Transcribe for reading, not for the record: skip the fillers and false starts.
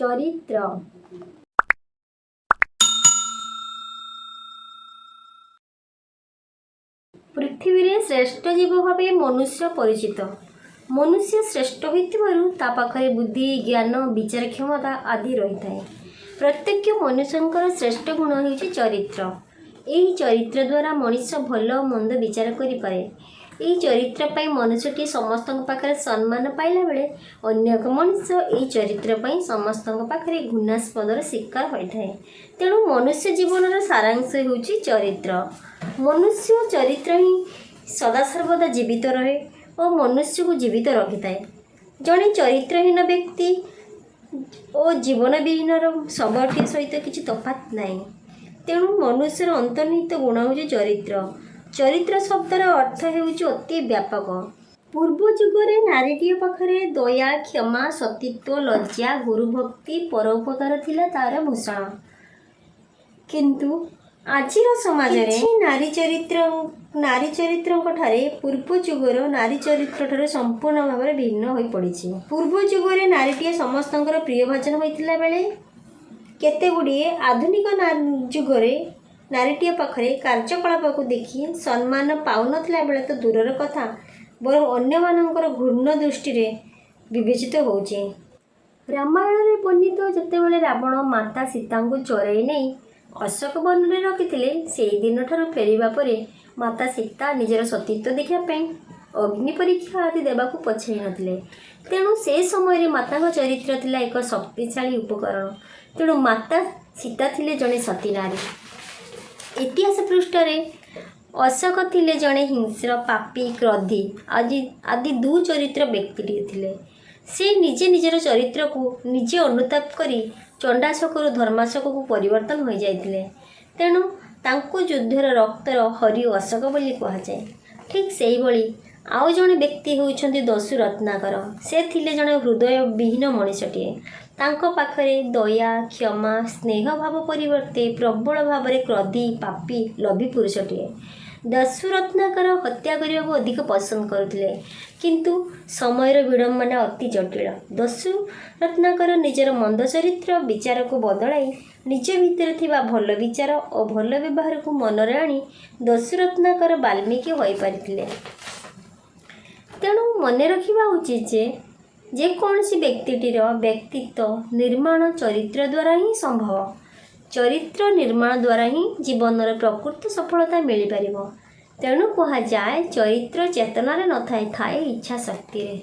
ଚରିତ୍ର। ପୃଥିବୀରେ ଶ୍ରେଷ୍ଠ ଜୀବ ଭାବେ ମନୁଷ୍ୟ ପରିଚିତ। ମନୁଷ୍ୟ ଶ୍ରେଷ୍ଠ ହୋଇଥିବାରୁ ତା ପାଖରେ ବୁଦ୍ଧି, ଜ୍ଞାନ, ବିଚାର କ୍ଷମତା ଆଦି ରହିଥାଏ। ପ୍ରତ୍ୟେକ ମନୁଷ୍ୟଙ୍କର ଶ୍ରେଷ୍ଠ ଗୁଣ ହେଉଛି ଚରିତ୍ର। ଏହି ଚରିତ୍ର ଦ୍ୱାରା ମଣିଷ ଭଲ ମନ୍ଦ ବିଚାର କରିପାରେ। ଏହି ଚରିତ୍ର ପାଇଁ ମନୁଷ୍ୟଟି ସମସ୍ତଙ୍କ ପାଖରେ ସମ୍ମାନ ପାଇଲା ବେଳେ ଅନ୍ୟ ଏକ ମଣିଷ ଏହି ଚରିତ୍ର ପାଇଁ ସମସ୍ତଙ୍କ ପାଖରେ ଘୃଣାସ୍ପଦର ଶିକାର ହୋଇଥାଏ। ତେଣୁ ମନୁଷ୍ୟ ଜୀବନର ସାରାଂଶ ହେଉଛି ଚରିତ୍ର। ମନୁଷ୍ୟ ଚରିତ୍ର ହିଁ ସଦାସର୍ବଦା ଜୀବିତ ରହେ ଓ ମନୁଷ୍ୟକୁ ଜୀବିତ ରଖିଥାଏ। ଜଣେ ଚରିତ୍ରହୀନ ବ୍ୟକ୍ତି ଓ ଜୀବନବିହୀନର ଶବଟିଏ ସହିତ କିଛି ତଫାତ୍ ନାହିଁ। ତେଣୁ ମନୁଷ୍ୟର ଅନ୍ତର୍ନିହିତ ଗୁଣ ହେଉଛି ଚରିତ୍ର। ଚରିତ୍ର ଶବ୍ଦର ଅର୍ଥ ହେଉଛି ଅତି ବ୍ୟାପକ। ପୂର୍ବ ଯୁଗରେ ନାରୀଟିଏ ପାଖରେ ଦୟା, କ୍ଷମା, ସତୀତ୍ୱ, ଲଜ୍ଜା, ଗୁରୁଭକ୍ତି, ପରୋପକାର ଥିଲା ତା'ର ଭୂଷଣ। କିନ୍ତୁ ଆଜିର ସମାଜରେ କିଛି ନାରୀ ଚରିତ୍ରଙ୍କଠାରେ ପୂର୍ବ ଯୁଗର ନାରୀ ଚରିତ୍ରଠାରୁ ସମ୍ପୂର୍ଣ୍ଣ ଭାବରେ ଭିନ୍ନ ହୋଇପଡ଼ିଛି। ପୂର୍ବ ଯୁଗରେ ନାରୀଟିଏ ସମସ୍ତଙ୍କର ପ୍ରିୟଭାଜନ ହୋଇଥିଲା ବେଳେ କେତେ ଗୁଡ଼ିଏ ଆଧୁନିକ ଯୁଗରେ ନାରୀଟିଏ ପାଖରେ କାର୍ଯ୍ୟକଳାପକୁ ଦେଖି ସମ୍ମାନ ପାଉନଥିଲା ବେଳେ ତ ଦୂରର କଥା, ବରଂ ଅନ୍ୟମାନଙ୍କର ଘୃଣ୍ୟ ଦୃଷ୍ଟିରେ ବିବେଚିତ ହେଉଛି। ରାମାୟଣରେ ବର୍ଣ୍ଣିତ, ଯେତେବେଳେ ରାବଣ ମାତା ସୀତାଙ୍କୁ ଚୋରାଇ ନେଇ ଅଶୋକ ବନରେ ରଖିଥିଲେ, ସେହି ଦିନଠାରୁ ଫେରିବା ପରେ ମାତା ସୀତା ନିଜର ସତୀତ୍ୱ ଦେଖିବା ପାଇଁ ଅଗ୍ନି ପରୀକ୍ଷା ଆଦି ଦେବାକୁ ପଛାଇ ନଥିଲେ। ତେଣୁ ସେ ସମୟରେ ମାତାଙ୍କ ଚରିତ୍ର ଥିଲା ଏକ ଶକ୍ତିଶାଳୀ ଉପକରଣ। ତେଣୁ ମାତା ସୀତା ଥିଲେ ଜଣେ ସତୀ ନାରୀ। ଇତିହାସ ପୃଷ୍ଠାରେ ଅଶୋକ ଥିଲେ ଜଣେ ହିଂସ୍ର, ପାପୀ, କ୍ରୋଧୀ ଆଦି ଦୁଃଚରିତ୍ର ବ୍ୟକ୍ତିଟିଏ ଥିଲେ। ସେ ନିଜେ ନିଜର ଚରିତ୍ରକୁ ନିଜେ ଅନୁତାପ କରି ଚଣ୍ଡାଶୋକରୁ ଧର୍ମାଶୋକକୁ ପରିବର୍ତ୍ତନ ହୋଇଯାଇଥିଲେ। ତେଣୁ ତାଙ୍କୁ ଯୁଦ୍ଧର ରକ୍ତର ହରି ଅଶୋକ ବୋଲି କୁହାଯାଏ। ଠିକ୍ ସେହିଭଳି ଆଉ ଜଣେ ବ୍ୟକ୍ତି ହେଉଛନ୍ତି ଦସ୍ୟୁ ରତ୍ନାକର। ସେ ଥିଲେ ଜଣେ ହୃଦୟ ବିହୀନ ମଣିଷଟିଏ। ତାଙ୍କ ପାଖରେ ଦୟା, କ୍ଷମା, ସ୍ନେହ ଭାବ ପରିବର୍ତ୍ତେ ପ୍ରବଳ ଭାବରେ କ୍ରୋଧୀ, ପାପୀ, ଲୋଭୀ ପୁରୁଷଟିଏ। ଦସ୍ୟୁ ରତ୍ନାକର ହତ୍ୟା କରିବାକୁ ଅଧିକ ପସନ୍ଦ କରୁଥିଲେ। କିନ୍ତୁ ସମୟର ବିଡ଼ମ୍ବନା ଅତି ଜଟିଳ। ଦସ୍ୟୁ ରତ୍ନାକର ନିଜର ମନ୍ଦ ଚରିତ୍ର ବିଚାରକୁ ବଦଳାଇ ନିଜ ଭିତରେ ଥିବା ଭଲ ବିଚାର ଓ ଭଲ ବ୍ୟବହାରକୁ ମନରେ ଆଣି ଦସ୍ୟୁ ରତ୍ନାକର ବାଲ୍ମୀକି ହୋଇପାରିଥିଲେ। ତେଣୁ ମନେ ରଖିବା ଉଚିତ ଯେ, ଯେକୌଣସି ବ୍ୟକ୍ତିଟିର ବ୍ୟକ୍ତିତ୍ୱ ନିର୍ମାଣ ଚରିତ୍ର ଦ୍ୱାରା ହିଁ ସମ୍ଭବ। ଚରିତ୍ର ନିର୍ମାଣ ଦ୍ୱାରା ହିଁ ଜୀବନର ପ୍ରକୃତ ସଫଳତା ମିଳିପାରିବ। ତେଣୁ କୁହାଯାଏ, ଚରିତ୍ର ଚେତନାରେ ନଥାଏ, ଥାଏ ଇଚ୍ଛା ଶକ୍ତିରେ।